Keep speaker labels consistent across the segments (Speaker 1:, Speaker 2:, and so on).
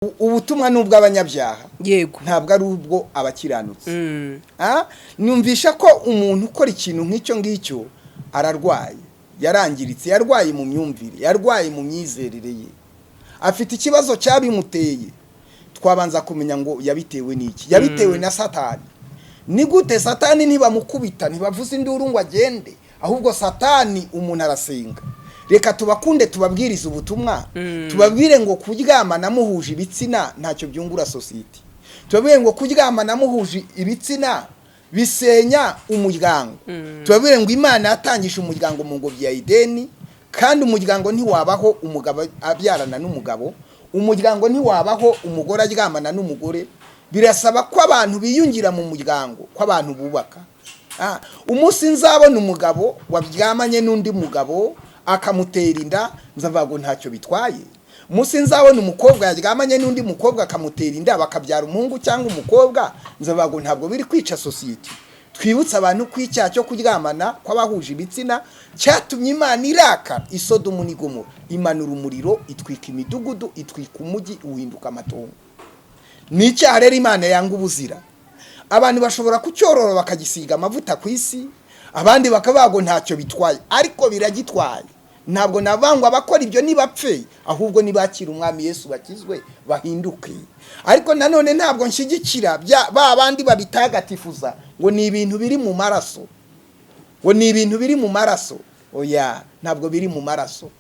Speaker 1: Ubutumwa ni ubw'abanyabyaha, ntabwo ari ubwo abakiranutsi. Numvisha ko umuntu ukora ikintu nk'icyo ngicyo ararwaye, yarangiritse, yarwaye mu myumvire, yarwaye mu myizerere ye, afite ikibazo cyabimuteye. Twabanza kumenya ngo yabitewe n'iki? Yabitewe na Satani. Ni gute? Satani ntibamukubita, ntibavuze induru ngo agende, ahubwo Satani umuntu arasenga. Reka tubakunde, tubabwirize ubutumwa, tubabwire ngo kuryamana muhuje ibitsina ntacyo byungura sosiyete, tubabwire ngo kuryamana muhuje ibitsina bisenya umuryango, tubabwire ngo Imana yatangije umuryango mu ngobyi ya Ideni, kandi umuryango ntiwabaho umugabo abyarana n'umugabo, umuryango ntiwabaho umugore aryamana n'umugore. Birasaba ko abantu biyungira mu muryango, ko abantu bubaka. Umunsi nzabona umugabo waryamanye n'undi mugabo akamutera inda, nzavuga ngo ntacyo bitwaye. Umunsi nzabona umukobwa yaryamanye n'undi mukobwa akamutera inda, bakabyara umuhungu cyangwa umukobwa, nzavuga ngo ntabwo biri kwica sosiyete. Twibutse abantu ko icyaha cyo kuryamana kw'abahuje ibitsina cyatumye Imana iraka Isodomu n'Igomora, imanura umuriro, itwika imidugudu, itwika umujyi, uhinduka amatongo. Ni icyaha rero Imana yanga ubuzira. Abantu bashobora kucyorora bakagisiga amavuta ku isi, abandi bakavuga ngo ntacyo bitwaye, ariko biragitwaye. Ntabwo navangwa abakora ibyo ntibapfe, ahubwo nibakira Umwami Yesu bakizwe, bahinduke. Ariko nanone ntabwo nshyigikira ba bandi babitagatifuza ngo ni ibintu biri mu maraso, ngo ni ibintu biri mu maraso. Oya, ntabwo biri mu maraso.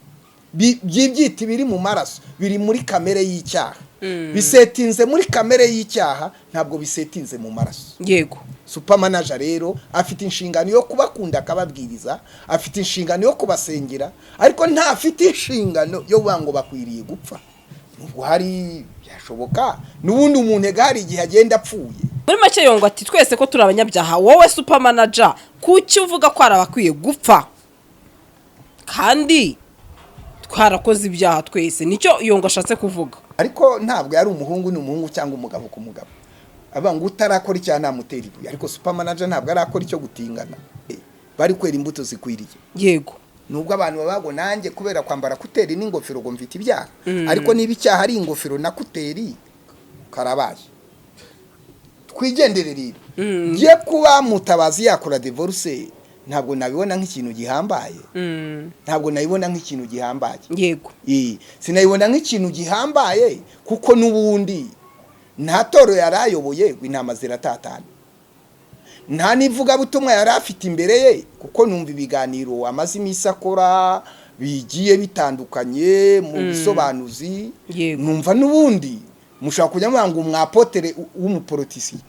Speaker 1: By'ibyita biri mu maraso, biri muri kamere y'icyaha, bisetinze muri kamere y'icyaha, ntabwo bisetinze mu maraso. Super manager rero afite inshingano yo kubakunda akababwiriza, afite inshingano yo kubasengera, ariko ntafite inshingano yo kuvuga ngo bakwiriye gupfa. Nubwo hari byashoboka, n'ubundi umuntu ega hari igihe agenda apfuye.
Speaker 2: Muri make Yongwe ati: "Twese ko turi abanyabyaha, wowe super manager kuki uvuga ko hari abakwiye gupfa kandi twarakoze ibyaha twese?" Nicyo Yongwe ashatse kuvuga.
Speaker 1: Ariko ntabwo yari umuhungu ni umuhungu cyangwa umugabo ku mugabo. Avuga ngo utarakora icyaha namutera ibuye, ariko super manager ntabwo arakora icyo gutingana. Bari kwera imbuto zikwiriye. Nubwo abantu baba ngo nanjye kubera kwambara kuteri n'ingofero ngo mfite ibyaha, ariko niba icyaha ari ingofero na kuteri, karabaye. Twigendere rero. Ngiye kuba Mutabazi yakora divorce, ntabwo nabibona nk'ikintu gihambaye. Ntabwo nabibona nk'ikintu gihambaye. Sinabibona nk'ikintu gihambaye, kuko n'ubundi nta toro yari ayoboye ngo intama ziratatana, nta n'ivugabutumwa yari afite imbere ye, kuko numva ibiganiro amaze iminsi akora bigiye bitandukanye mu bisobanuzi. Numva n'ubundi mushobora kujya muvuga ngo umwapotere w'umuporotisiye,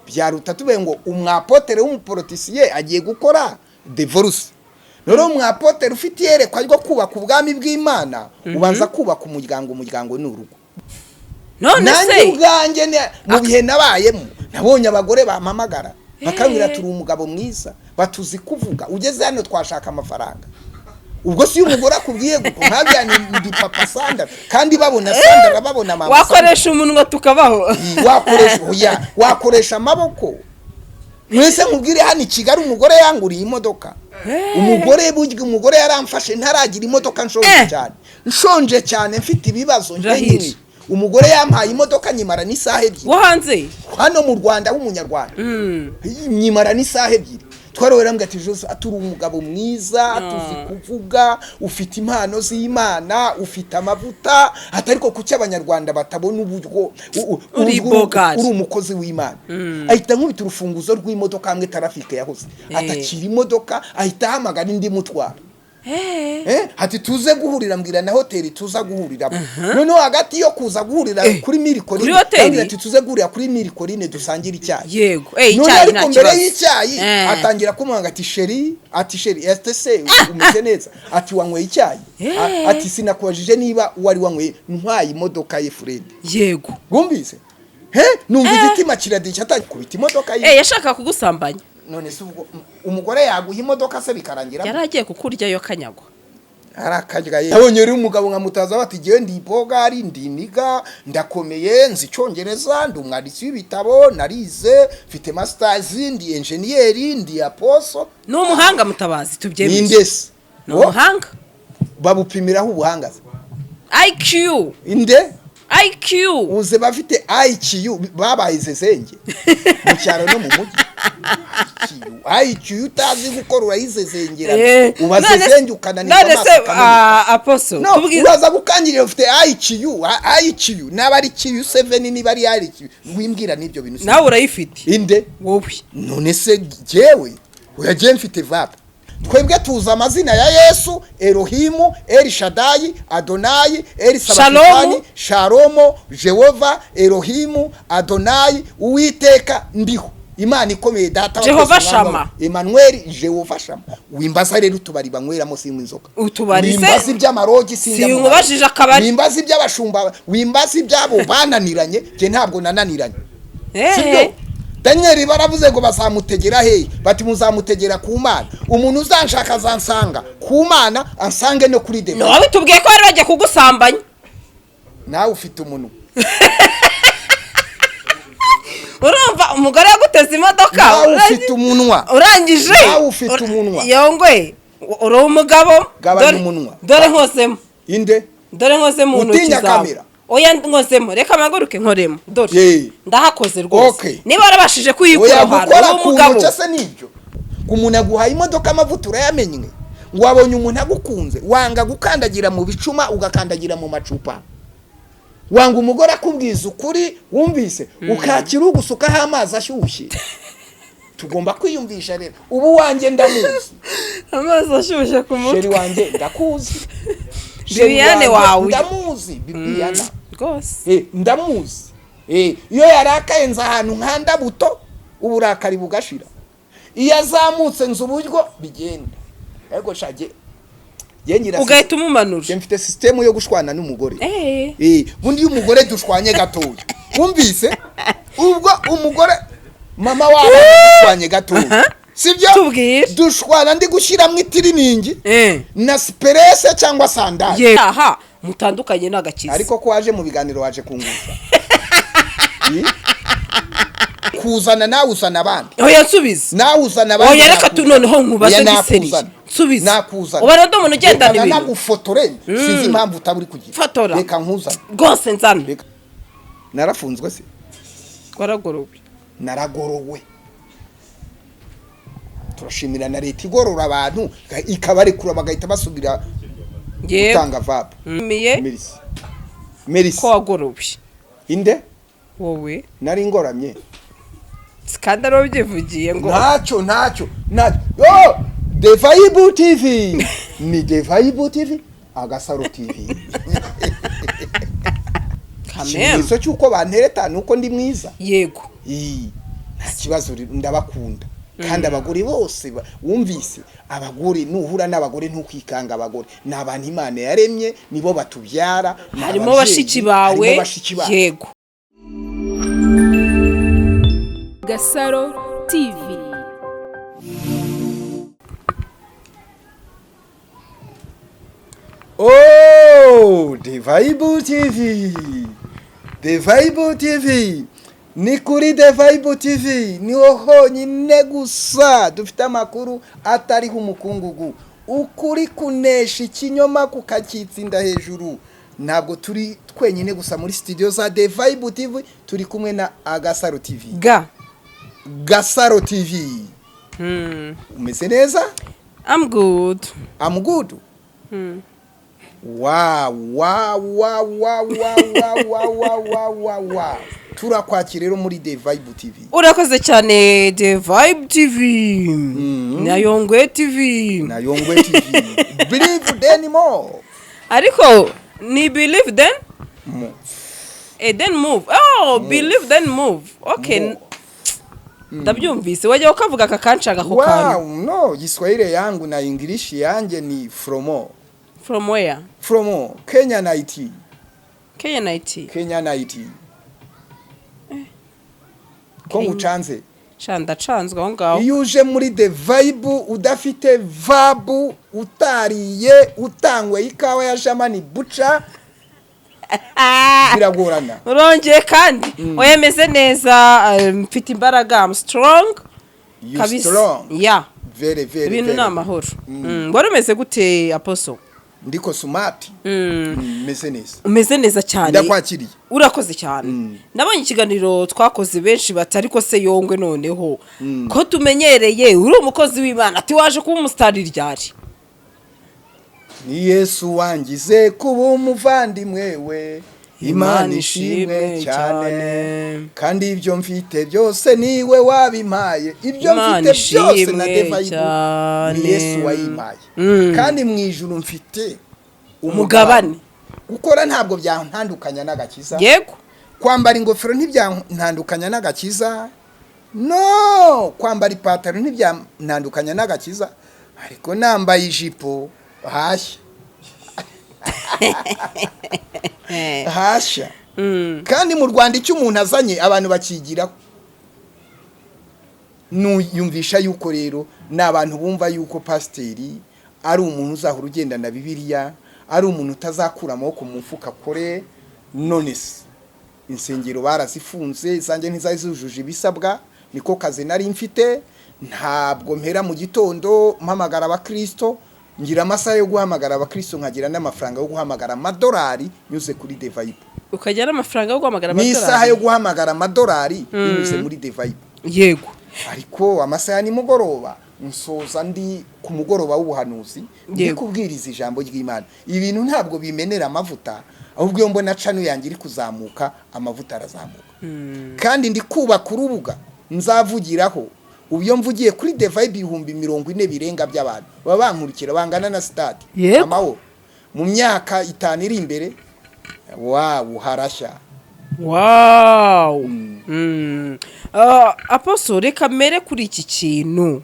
Speaker 1: byaruta tuvuye ngo umwapotere w'umuporotisiye agiye gukora divorce. Rero umwapotere ufite iyerekwa ryo kubaka ubwami bw'Imana ubanza kubaka umuryango. Umuryango ni urugo.
Speaker 2: None
Speaker 1: Nanjye
Speaker 2: se
Speaker 1: ubwanjye mu bihe nabayemo, nabonye abagore bampamagara bakambwira: "Turi umugabo mwiza, batuzi kuvuga, ugeze hano twashaka amafaranga." Ubwo si iyo umugore akubwiye guko nkabya ndi papa Sandra, kandi babona Sandra, babona mama Sandra.
Speaker 2: Wakoresha umunwa tukabaho.
Speaker 1: Wakoresha, oya, wakoresha amaboko. Mwese nkubwire, hano i Kigali umugore yanguriye imodoka. Umugore, burya umugore yaramfashe ntaragira imodoka, nshonje cyane, nshonje cyane, mfite ibibazo
Speaker 2: Rahira.
Speaker 1: nkenyine. Umugore yampaye imodoka nyimara n'isaha 2.
Speaker 2: Wo hanze?
Speaker 1: Hano mu Rwanda w'umunyarwanda. Nyimara n'isaha 2. Twarowera mbwa ati: "Jose, turi umugabo mwiza, tuzi kuvuga, ufite impano z'Imana, ufite amavuta." Ati: "Ariko kuki Abanyarwanda batabona uburyo
Speaker 2: Uri
Speaker 1: uburyo
Speaker 2: bogari.
Speaker 1: uri umukozi w'Imana?" Ahita nkubita urufunguzo rw'imodoka hamwe tarafike yahoze, atakira imodoka, ahita ahamagara indi mutwara. Ati: "Tuze guhurira." Mbwira na hoteli tuza guhuriramo. Noneho hagati yo kuza guhurira kuri Mille Collines,
Speaker 2: Kuri hoteli?
Speaker 1: arambwira ati: "Tuze guhurira kuri Mille Collines dusangire icyayi." None
Speaker 2: Icyayi
Speaker 1: ariko
Speaker 2: nta
Speaker 1: mbere
Speaker 2: kibazo.
Speaker 1: y'icyayi atangira kumwanga, ati: "Chéri," ati: "Chéri," ati: "Se umeze neza?" Ati: "Wanyweye icyayi?" Ati: "Sinakubajije niba wari wanyweye." Ntwaye imodoka ye, Fred. Wumvise he, numva igitima kiradishya, atangiye kubita imodoka ye.
Speaker 2: Yashakaga kugusambanya.
Speaker 1: None se ubwo umugore yaguha imodoka se bikarangira?
Speaker 2: Yari agiye kukuryayo kanyagwa.
Speaker 1: Arakarya ye. Nabonye rero umugabo nkamutaza bati: "Ngewe ndi bogari, ndi niga, ndakomeye, nzi Icyongereza, ndi umwanditsi w'ibitabo, narize, mfite masters, ndi enjeniyeri, ndi apostle."
Speaker 2: Ni umuhanga Mutabazi, tubyemeye.
Speaker 1: Ninde se?
Speaker 2: Ni umuhanga.
Speaker 1: Babupimiraho ubuhanga se?
Speaker 2: IQ.
Speaker 1: Inde?
Speaker 2: IQ.
Speaker 1: Uze bafite IQ babaye izezenge mu cyaro no mu mujyi. IQ utazi gukora urayizezengera, ubazezenge ukananirwa
Speaker 2: none
Speaker 1: amaso
Speaker 2: se
Speaker 1: akameneka.
Speaker 2: Apostle,
Speaker 1: No,
Speaker 2: tubwize
Speaker 1: uraza gukangirira ufite IQ, IQ naba ari Q7, niba ari IQ, wimbwira n'ibyo bintu.
Speaker 2: Nawe urayifite.
Speaker 1: Inde?
Speaker 2: Wowe.
Speaker 1: None se jyewe oya, mfite vape. Twebwe tuzi amazina ya Yesu: Elohimu, El Shadayi, Adonayi, El
Speaker 2: Shalomu.
Speaker 1: Sabatifani, Shalomo, Jehova Elohimu, Adonayi, Uwiteka ndiho, Imana ikomeye, Data wa
Speaker 2: Jehova
Speaker 1: twese, Umwami
Speaker 2: Shama.
Speaker 1: Emmanuel, Jehova Shama. Wimbaza rero utubari banyweramo, sinywa inzoga.
Speaker 2: Utubari se?
Speaker 1: Wimbaza iby'amarogi, sinjya mu
Speaker 2: Sinkubajije akabari.
Speaker 1: Wimbaza iby'abashumba, wimbaza iby'abo bananiranye. Njye ntabwo nananiranye, sibyo? Daniel baravuze ngo bazamutegera hehe? Bati muzamutegera ku Mana. Umuntu uzanshaka azansanga ku Mana, ansange no kuri deba.
Speaker 2: No, tubwiye ko bari bagiye kugusambanya.
Speaker 1: Nawe ufite umunwa.
Speaker 2: Urumva umugore yaguteze imodoka.
Speaker 1: Nawe ufite umunwa.
Speaker 2: Urangije.
Speaker 1: Nawe ufite umunwa.
Speaker 2: Yongwe, uri umugabo.
Speaker 1: Gabanya umunwa.
Speaker 2: Dore nkozemo.
Speaker 1: Inde?
Speaker 2: Dore nkoze mu ntoki
Speaker 1: Utinya
Speaker 2: zawe.
Speaker 1: kamera?
Speaker 2: Oya, nkozemo, reka mpaguruke nkoremo, dore. Ndahakoze rwose. Niba warabashije kuyikura
Speaker 1: Oya,
Speaker 2: aho hantu,
Speaker 1: gukora
Speaker 2: uri
Speaker 1: ku
Speaker 2: umugabo.
Speaker 1: ntoki se nibyo? Umuntu aguhaye imodoka, amavuta urayamenye, ngo wabonye umuntu agukunze, wanga gukandagira mu bicuma ugakandagira mu macupa, wanga umugore akubwiza ukuri, wumvise ukakira ugusukaho amazi ashyushye. Tugomba kwiyumvisha rero, ubu wanjye ndamuzi.
Speaker 2: Amazi ashyushye ku
Speaker 1: Chéri
Speaker 2: mutwe.
Speaker 1: wanjye ndakuzi. Chéri
Speaker 2: Bibiane
Speaker 1: wanjye
Speaker 2: wawe.
Speaker 1: Ndamuzi, Bibiana.
Speaker 2: Rwose.
Speaker 1: Ndamuzi. Iyo yarakaye nza ahantu nkanda buto, uburakari bugashira. Iyo azamutse nzi uburyo bigenda, ariko shage ngira
Speaker 2: Ugahita umumanura.
Speaker 1: Njye mfite sisitemu yo gushwana n'umugore. Bundi iyo umugore dushwanye gatoya, wumvise ubwo umugore mama wabo dushwanye gatoya, sibyo?
Speaker 2: Tubwire.
Speaker 1: Dushwana ndi gushyiramo itiriningi na sipurese cyangwa sandali.
Speaker 2: Ye aha mutandukanye n'agakiza.
Speaker 1: Ariko ko waje mu biganiro, waje kunguza. Kuzana nawe uzana abandi.
Speaker 2: Oya, nsubize.
Speaker 1: Nawe uzana abandi.
Speaker 2: Oya, reka tu
Speaker 1: Nakuzana.
Speaker 2: noneho nkubaze.
Speaker 1: Oya,
Speaker 2: Ndi sérieux.
Speaker 1: nakuzana.
Speaker 2: Nsubize.
Speaker 1: Nakuzana.
Speaker 2: Ubona ndi umuntu ugendana
Speaker 1: Reka
Speaker 2: ibintu.
Speaker 1: nagufotore, sinzi impamvu utaba uri kugira.
Speaker 2: Fotora.
Speaker 1: Reka nkuzane.
Speaker 2: Rwose nzana.
Speaker 1: Reka. Narafunzwe se?
Speaker 2: Waragorowe.
Speaker 1: Naragorowe. Turashimira na leta igorora abantu ikabarekura bagahita basubira gutanga vapu.
Speaker 2: Miye.
Speaker 1: Merci, merci.
Speaker 2: Ko wagorowe.
Speaker 1: Inde?
Speaker 2: Wowe.
Speaker 1: Nari ngoramye.
Speaker 2: Kandi ari byivugiye ngo
Speaker 1: Ntacyo, ntacyo, ntacyo. Yo, The Vibe TV ni The Vibe TV, Agasaro TV.
Speaker 2: Kameme.
Speaker 1: Ikimenyetso cy'uko bantereta ni uko ndi mwiza. Ii, nta kibazo rero, ndabakunda kandi abagore bose wumvise abagore, nuhura n'abagore ntukikanga. Abagore ni abantu Imana yaremye, nibo batubyara, ni
Speaker 2: Harimo
Speaker 1: ababyeyi,
Speaker 2: bashiki bawe.
Speaker 1: Harimo bashiki bawe.
Speaker 3: Gasaro TV.
Speaker 1: Oh, The Vibe TV. The Vibe TV. Ni kuri The Vibe TV. Niho honyine gusa dufite amakuru atariho umukungugu. Ukuri kunesha ikinyoma kukakitsinda hejuru. Ntabwo turi twenyine gusa muri studio za The Vibe TV, turi kumwe na Agasaro TV.
Speaker 2: Ga
Speaker 1: Gasaro TV. Umeze neza?
Speaker 2: I'm good.
Speaker 1: I'm good. Wow. Turakwakira rero muri The Vibe TV.
Speaker 2: Urakoze cyane. The Vibe TV na Yongwe TV.
Speaker 1: Na Yongwe TV. Believe then more.
Speaker 2: Ariko ni believe then
Speaker 1: Move.
Speaker 2: Then move. Oh, believe then move, okay.
Speaker 1: Move.
Speaker 2: Ndabyumvise, wajya ukavuga aka kancaga ako kantu.
Speaker 1: Wow, no, Kiswahili yangu na English yanjye ni from
Speaker 2: From where?
Speaker 1: From Kenya IT.
Speaker 2: Kenya IT.
Speaker 1: Kenya IT. Ko
Speaker 2: Kenya.
Speaker 1: ngucanze?
Speaker 2: Sha, ndacanzwe aho ngaho.
Speaker 1: Iyo uje muri The Vibe udafite vabu, utariye, utanyweye ikawa ya Jamani Buca, biragorana.
Speaker 2: Urongeye kandi. Oya, meze neza, mfite imbaraga, I'm strong.
Speaker 1: You
Speaker 2: Kabisa.
Speaker 1: strong.
Speaker 2: Yeah.
Speaker 1: Very, very,
Speaker 2: Ibintu
Speaker 1: very.
Speaker 2: ni amahoro. Wari umeze gute, Apostle?
Speaker 1: Ndiko sumati, meze neza.
Speaker 2: Umeze neza cyane.
Speaker 1: Ndakwakiriye.
Speaker 2: Urakoze cyane. Nabonye ikiganiro twakoze, benshi bati: "Ariko se Yongwe, noneho ko tumenyereye uri umukozi w'Imana, ati waje kuba umusitari ryari?"
Speaker 1: Ni Yesu wangize kuba umuvandimwe we, Imana ishimwe cyane. Kandi ibyo mfite byose niwe wabimpaye, ibyo
Speaker 2: Imana
Speaker 1: mfite byose na
Speaker 2: ishimwe
Speaker 1: devayibu
Speaker 2: cyane.
Speaker 1: Ni Yesu wayimpaye. Kandi mu ijuru mfite
Speaker 2: umugabane.
Speaker 1: Gukora ntabwo byantandukanya n'agakiza. Kwambara ingofero ntibyantandukanya n'agakiza. No kwambara ipataro ntibyantandukanya n'agakiza, ariko nambaye ijipo hashya hashya. Kandi mu Rwanda icyo umuntu azanye abantu bakigiraho. Yumvisha yuko rero ni abantu bumva yuko pasiteri ari umuntu uzahora ugendana Bibiliya, ari umuntu utazakura amaboko mu mufuka akore. None se insengero barazifunze, izanjye ntizari zujuje ibisabwa, niko kazi nari mfite. Ntabwo mpera mu gitondo mpamagara abakirisito, ngira amasaha yo guhamagara abakirisito, nkagira n'amafaranga yo guhamagara amadolari nyuze kuri Devayibu.
Speaker 2: Ukagira n'amafaranga yo guhamagara
Speaker 1: N'isaha yo
Speaker 2: amadolari.
Speaker 1: guhamagara amadolari binyuze muri Devayibu. Ariko amasaha ya nimugoroba nsoza ndi ku mugoroba w'ubuhanuzi, ndi kubwiriza ijambo ry'Imana. Ibintu ntabwo bimenera amavuta, ahubwo iyo mbona channel yanjye iri kuzamuka, amavuta arazamuka. Kandi ndi kubaka urubuga nzavugiraho. Ubu iyo mvugiye kuri Devayibu, 40,000 birenga by'abantu baba bankurikira, bangana na stade Amahoro. Mu myaka 5 iri imbere, wawu, harashya.
Speaker 2: Wow. Apostle, reka mere kuri iki kintu,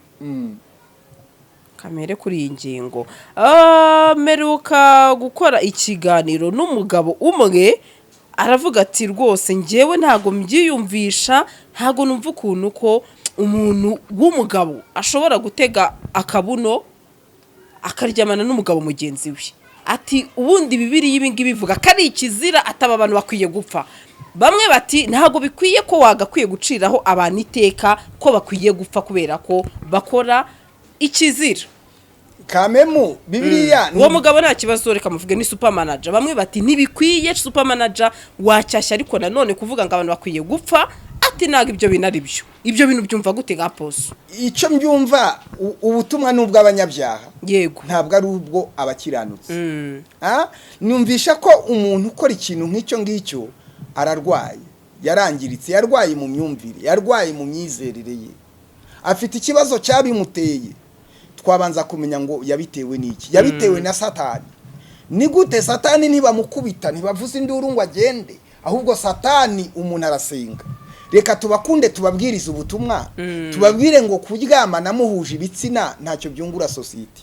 Speaker 2: kamere kuri iyi ngingo. Mperuka gukora ikiganiro n'umugabo umwe, aravuga ati: "Rwose njyewe ntabwo mbyiyumvisha, ntabwo numva ukuntu ko umuntu w'umugabo ashobora gutega akabuno akaryamana n'umugabo mugenzi we." Ati: "Ubundi Bibiliya ibi ngibi ivuga ko ari ikizira, ataba abantu bakwiye gupfa." Bamwe bati: "Ntabwo bikwiye ko wagakwiye guciraho abantu iteka ko bakwiye gupfa kubera ko bakora ikizira."
Speaker 1: Kamemu Bibiliya
Speaker 2: Uwo mugabo nta kibazo, reka muvuge, ni super manager. Bamwe bati: "Ntibikwiye, super manager wacyashya, ariko nanone kuvuga ngo abantu bakwiye gupfa," ati "ntabwo ibyo bintu ari byo." Ibyo bintu byumva gute nka poso?
Speaker 1: Icyo mbyumva, ubutumwa ni ubw'abanyabyaha, ntabwo ari ubwo abakiranutsi. Numvisha ko umuntu ukora ikintu nk'icyo ngicyo ararwaye, yarangiritse, yarwaye mu myumvire, yarwaye mu myizerere ye, afite ikibazo cyabimuteye. Twabanza kumenya ngo yabitewe n'iki? Yabitewe na Satani. Ni gute Satani? Ntibamukubita, ntibavuze induru ngo agende, ahubwo Satani umuntu arasenga. Reka tubakunde, tubabwirize ubutumwa, tubabwire ngo kuryamana muhuje ibitsina ntacyo byungura sosiyete,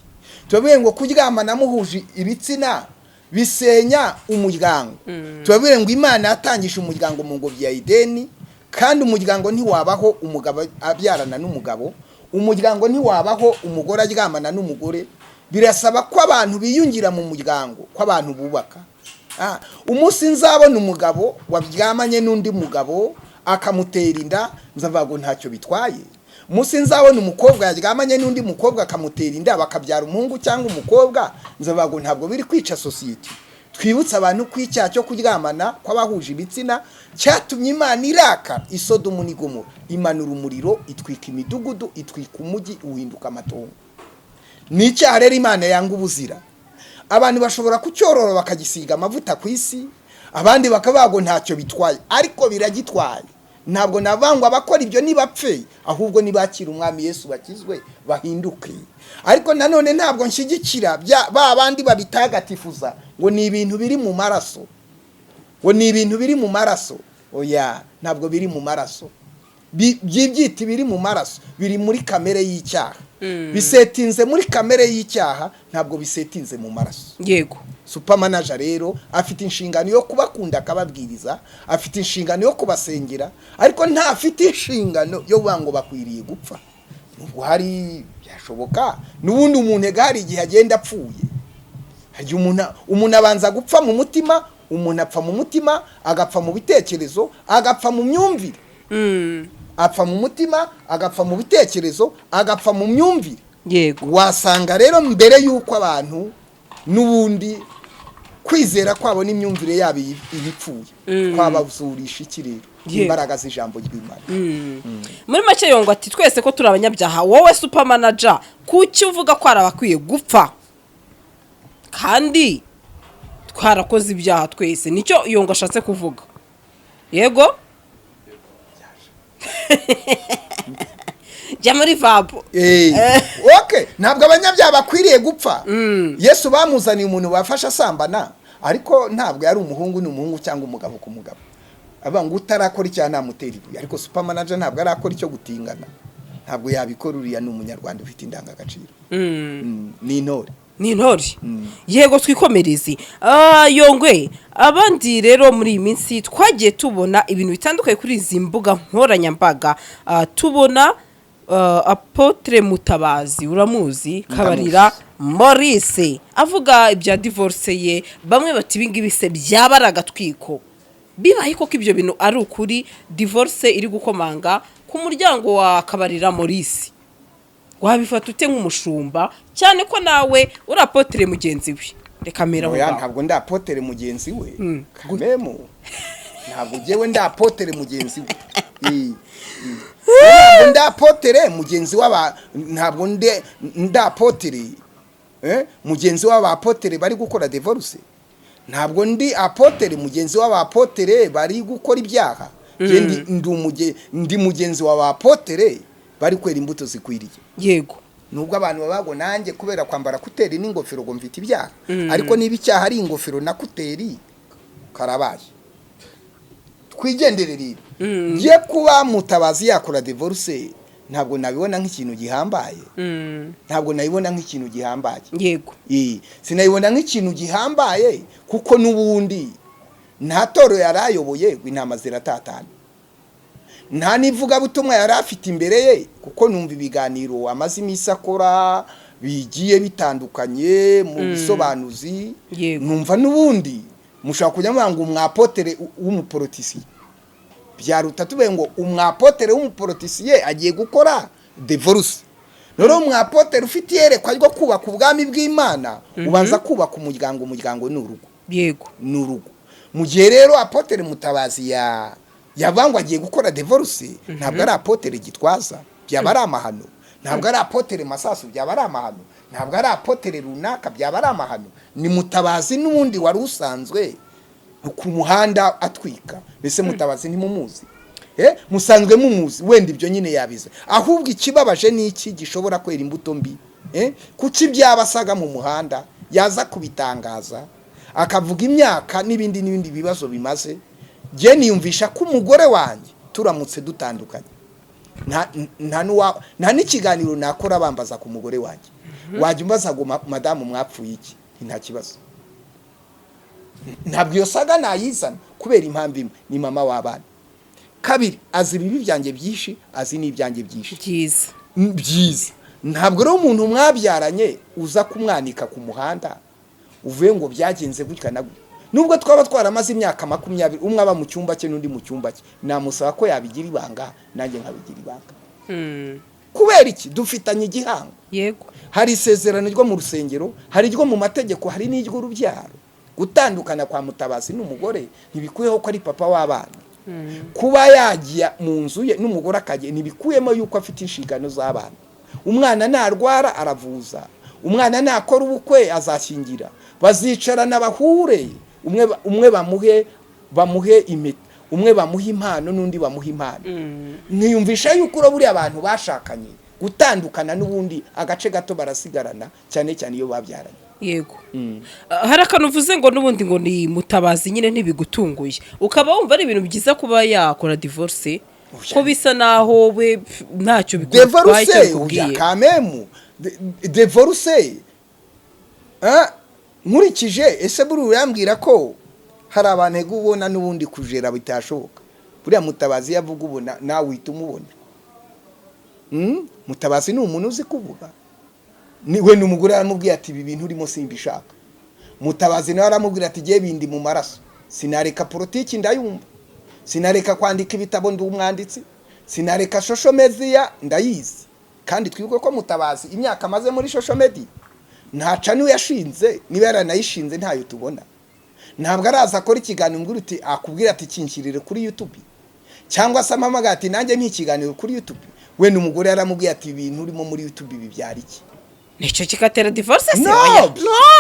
Speaker 1: tubabwire ngo kuryamana muhuje ibitsina bisenya umuryango, tubabwire ngo Imana yatangije umuryango mu ngobyi ya Ideni, kandi umuryango ntiwabaho umugabo abyarana n'umugabo, umuryango ntiwabaho umugore aryamana n'umugore. Birasaba ko abantu biyungira mu muryango, ko abantu bubaka. Umunsi nzabona umugabo waryamanye n'undi mugabo akamutera inda, nzavuga ngo ntacyo bitwaye. Umunsi nzabona umukobwa yaryamanye n'undi mukobwa akamutera inda, bakabyara umuhungu cyangwa umukobwa, nzavuga ngo ntabwo biri kwica sosiyete. Twibutse abantu ko icyaha cyo kuryamana kw'abahuje ibitsina cyatumye Imana irakara, Isodomu n'Igomora, imanura umuriro, itwika imidugudu, itwika umujyi, uhinduka amatongo. Ni icyaha rero Imana yanga ubuzira. Abantu bashobora kucyorora bakagisiga amavuta ku isi, abandi bakavuga ngo ntacyo bitwaye, ariko biragitwaye. Ntabwo navangwa abakora ibyo ntibapfe, ahubwo nibakira Umwami Yesu bakizwe, bahinduke. Ariko nanone ntabwo nshyigikira ba bandi babitagatifuza ngo ni ibintu biri mu maraso, ngo ni ibintu biri mu maraso. Oya, ntabwo biri mu maraso. By'ibyita biri mu maraso, biri muri kamere y'icyaha, bisetinze muri kamere y'icyaha, ntabwo bisetinze mu maraso. Super manager rero afite inshingano yo kubakunda akababwiriza, afite inshingano yo kubasengera, ariko ntafite inshingano yo kuvuga ngo bakwiriye gupfa. Nubwo hari byashoboka, n'ubundi umuntu ega hari igihe agenda apfuye. Hari igihe umuntu abanza gupfa mu mutima, umuntu apfa mu mutima, agapfa mu bitekerezo, agapfa mu myumvire. Apfa mu mutima, agapfa mu bitekerezo, agapfa mu myumvire. Wasanga rero mbere y'uko abantu N'ubundi kwizera kwabo n'imyumvire yabo ibipfuye, twabazurisha iki rero? Imbaraga z'ijambo ry'Imana.
Speaker 2: Muri make, Yongwe ati: "Twese ko turi abanyabyaha, wowe super manager, kuki uvuga ko hari abakwiye gupfa kandi twarakoze ibyaha twese?" Nicyo Yongwe ashatse kuvuga. Yego, jya muri vabu.
Speaker 1: Okay, ntabwo abanyabyaha bakwiriye gupfa. Yesu bamuzaniye umuntu bafashe asambana, ariko ntabwo yari umuhungu ni umuhungu cyangwa umugabo ku mugabo. Avuga ngo utarakora icyaha namutera ibuye, ariko super manager ntabwo arakora icyo gutingana, ntabwo yabikora. Uriya ni Umunyarwanda ufite indangagaciro. Ni intore.
Speaker 2: Ni intore, yego. Twikomereze. Yongwe, abandi rero muri iyi minsi twagiye tubona ibintu bitandukanye kuri izi mbuga nkoranyambaga. Tubona Apôtre Mutabazi, uramuzi, Kabarira Maurice, avuga ibya divorce ye. Bamwe bati: "Ibingibi se byaba ari agatwiko?" Bibaye koko ibyo bintu ari ukuri, divorce iri gukomanga ku muryango wa Kabarira Maurice, wabifata ute nk'umushumba, cyane ko nawe uri apôtre mugenzi we? Reka mera aho
Speaker 1: Oya,
Speaker 2: ngaho.
Speaker 1: ntabwo ndi apôtre mugenzi we. Kamemu, ntabwo njyewe ndi apôtre mugenzi we. Ntabwo ndi apôtre mugenzi w'aba, ntabwo ndi apôtre mugenzi w'abapôtre bari gukora divorce. Ntabwo ndi apôtre mugenzi w'abapôtre bari gukora ibyaha. Njye ndi mugenzi w'abapôtre bari kwera imbuto zikwiriye. Nubwo abantu babago nanjye kubera kwambara écouteurs n'ingofero ngo mfite ibyaha, ariko niba icyaha ari ingofero na écouteurs, karabaye. Twigendere rero. Ngiye kuba Mutabazi yakora divorce, ntabwo nabibona nk'ikintu gihambaye. Ntabwo nabibona nk'ikintu gihambaye. Sinabibona nk'ikintu gihambaye, kuko n'ubundi nta toro yari ayoboye ngo intama ziratatana, nta n'ivugabutumwa yari afite imbere ye, kuko numva ibiganiro amaze iminsi akora bigiye bitandukanye mu bisobanuzi. Numva n'ubundi mushobora kujya muvuga ngo umwapôtre w'umupoliticien, byaruta tuvuye ngo umwapôtre w'umupoliticien agiye gukora divorce. Noneho umwapôtre ufite iyerekwa ryo kubaka ubwami bw'Imana, ubanza kubaka umuryango. Umuryango ni urugo. Ni urugo. Mu gihe rero apôtre Mutabazi ya yavangwa agiye gukora divorce, ntabwo ari apôtre Gitwaza, byaba ari amahano. Ntabwo ari apôtre Masasu, byaba ari amahano. Ntabwo ari apôtre runaka, byaba ari amahano. Ni Mutabazi n'ubundi wari usanzwe ku muhanda atwika. Mbese Mutabazi ntimumuzi? Musanzwe mumuzi. Wenda ibyo nyine yabize. Ahubwo ikibabaje ni iki gishobora kwera imbuto mbi? Kuki byaba asaga mu muhanda yaza kubitangaza, akavuga imyaka n'ibindi n'ibindi bibazo bimaze? Njye niyumvisha ko umugore wanjye turamutse dutandukanye, nta n'ikiganiro nakora bambaza ku mugore wanjye. Wajya umbaza ngo "Madamu mwapfuye iki?" Nta kibazo. Ntabwo iyo saga nayizana, kubera impamvu imwe: ni mama w'abana. Kabiri, azi ibibi byanjye byinshi, azi n'ibyanjye byinshi
Speaker 2: Byiza.
Speaker 1: Byiza. Ntabwo rero umuntu mwabyaranye uza kumwanika ku muhanda uvuye ngo byagenze gutya na gutya. Nubwo twaba twaramaze imyaka 20, umwe aba mu cyumba cye n'undi mu cyumba cye, namusaba ko yabigira ibanga, nanjye nkabigira ibanga. Kubera iki? Dufitanye igihango. Hari isezerano ryo mu rusengero, hari iryo mu mategeko, hari n'iry'urubyaro. Gutandukana kwa Mutabazi n'umugore ntibikuyeho ko ari papa w'abana. Kuba yagiye mu nzu ye n'umugore akajya, ntibikuyemo yuko afite inshingano z'abana. Umwana narwara aravuza, umwana nakora ubukwe azashyingira, bazicarana bahure, umwe bamuhe impeta, umwe bamuhe impano n'undi bamuhe impano. Nkiyumvisha yuko uro buriya abantu bashakanye gutandukana n'ubundi agace gato barasigarana, cyane cyane iyo babyaranye.
Speaker 2: Yego. Hari akantu uvuze ngo n'ubundi ngo ni Mutabazi nyine ntibigutunguye, ukaba wumva ari ibintu byiza kuba yakora divorce, ko bisa naho we ntacyo bigutwaye, icyo
Speaker 1: Divorce
Speaker 2: bikubwiye.
Speaker 1: Oya, kamemu, divorce, nkurikije ese buriya urambwira ko hari abantu ego ubona n'ubundi kujera bitashoboka. Buriya Mutabazi iyo avuga ubona nawe uhita umubona. Mutabazi ni umuntu uzi kuvuga. Ni we n'umugore aramubwiye ati: "Ibi bintu urimo simbishaka." Mutabazi nawe aramubwira ati: "Giye bindi mu maraso, sinareka politiki ndayumva, sinareka kwandika ibitabo ndi umwanditsi, sinareka social media ndayizi." Kandi twibuke ko Mutabazi imyaka amaze muri social media Ntaca niwe yashinze, niba yaranayishinze ntayo tubona. Ntabwo araza akora ikiganiro mbwira uti akubwira ati kinshyirire kuri YouTube, cyangwa se ampamagaye ati nanjye ntikiganiro kuri YouTube. Wenda umugore yaramubwiye ati ibintu urimo muri YouTube bibyara iki?
Speaker 2: Nicyo kigatera divorce se?
Speaker 1: No.
Speaker 2: Oya. No.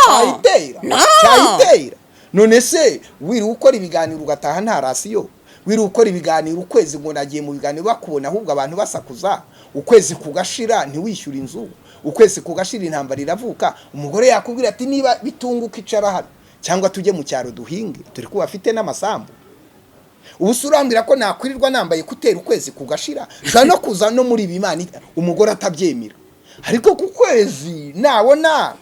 Speaker 1: Cyayitera.
Speaker 2: No.
Speaker 1: Cyayitera. None se wiriwe ukora ibiganiro ugataha nta ration? Wiriwe ukora ibiganiro ukwezi ngo nagiye mu biganiro, bakubona ahubwo abantu basakuza, ukwezi kugashira ntiwishyure inzu, ukwezi kugashira intambara iravuka. Umugore yakubwira ati niba bitunguka icara hano, cyangwa tujye mu cyaro duhinge, turi ko bafite n'amasambu. Ubu se urambwira ko nakwirirwa nambaye kutera ukwezi kugashira? Nshobora no kuza no muri ibi Imana umugore atabyemera, ariko ku kwezi nabona